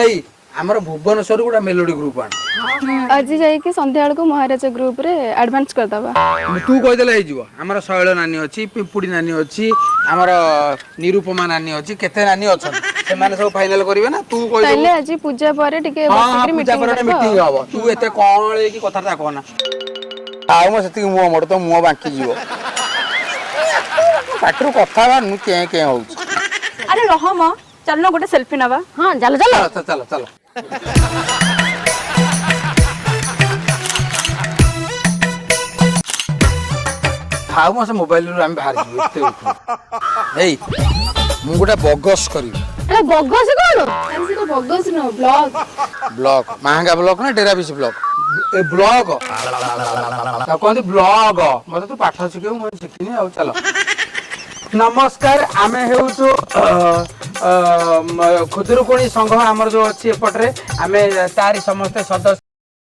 ଏଇ, ଆମର ଭୁବନେଶ୍ୱରରୁ ଗୋଟେ ମେଲୋଡି ଗ୍ରୁପ ଆଣ। ଆଜି ଯାଇକି ସନ୍ଧ୍ୟା ବେଳକୁ ମହାରାଜା ଗ୍ରୁପରେ ଆଡଭାନ୍ସ କରିଦବା। ତୁ କହିଦେଲେ ହେଇଯିବ? ଆମର ଶୈଳ ନାନୀ ଅଛି, ପିମ୍ପୁଡି ନାନୀ ଅଛି, ଆମର ନିରୁପମା ନାନୀ ଅଛି, କେତେ ନାନୀ ଅଛନ୍ତି। ସେମାନେ ସବୁ ଫାଇନାଲ କରିବେ ନା, ତୁ କହିଦେବୁ? ତାହେଲେ ଆଜି ପୂଜା ପରେ ଟିକେ ହଁ। ବସିକିରି ପୂଜା ମିଟିଂ ପରେ ଗୋଟେ ମିଟିଂ ହବ। ତୁ ଏତେ କଣ ହେଇକି କଥାଟା କହନା। ଆଉ ମୁଁ ସେତିକି ମୁହଁ ମୋଡ, ତ ମୁହଁ ବାଙ୍କି ଯିବ। ପାଟିରୁ କଥା ବାହାରୁନି, କେଁ କେଁ ହଉଛି। ଆରେ ରହ ମ, ଚାଲୁନ ଗୋଟେ ସେଲ୍ଫି ନବା। ହଁ, ଚାଲ ଚାଲ। ଚାଲ ଚାଲ ଚାଲ। ଥାଉ ମ, ସେ ମୋବାଇଲରୁ ଆମେ ବାହାରିଯିବୁ ଏତେ ଉଠୁ। ଏଇ, ମୁଁ ଗୋଟେ ବଗସ୍ କରିବି। ଆରେ, ବଗସ କଣ? ଆରେ, ସେଟା ବଗସ ନୁହଁ, ବ୍ଲଗ। ବ୍ଲକ, ମାହାଙ୍ଗା ବ୍ଲକ ନା ଡେରାବିଶ ବ୍ଲକ? ଏ ବ୍ଲଗ ତାକୁ କହନ୍ତି ବ୍ଲଗ। ମତେ ତୁ ପାଠ ଶିଖିବୁ, ମୁଁ ଶିଖିନି। ଆଉ ଚାଲ। ନମସ୍କାର, ଆମେ ହେଉଛୁ ଅ, ଅ, ମ, ଖୁଦୁରୁକୁଣୀ ସଂଘ। ଆମର ଯୋଉ ଅଛି ଏପଟରେ, ଆମେ ତାରି ସମସ୍ତେ ସଦସ୍ୟ।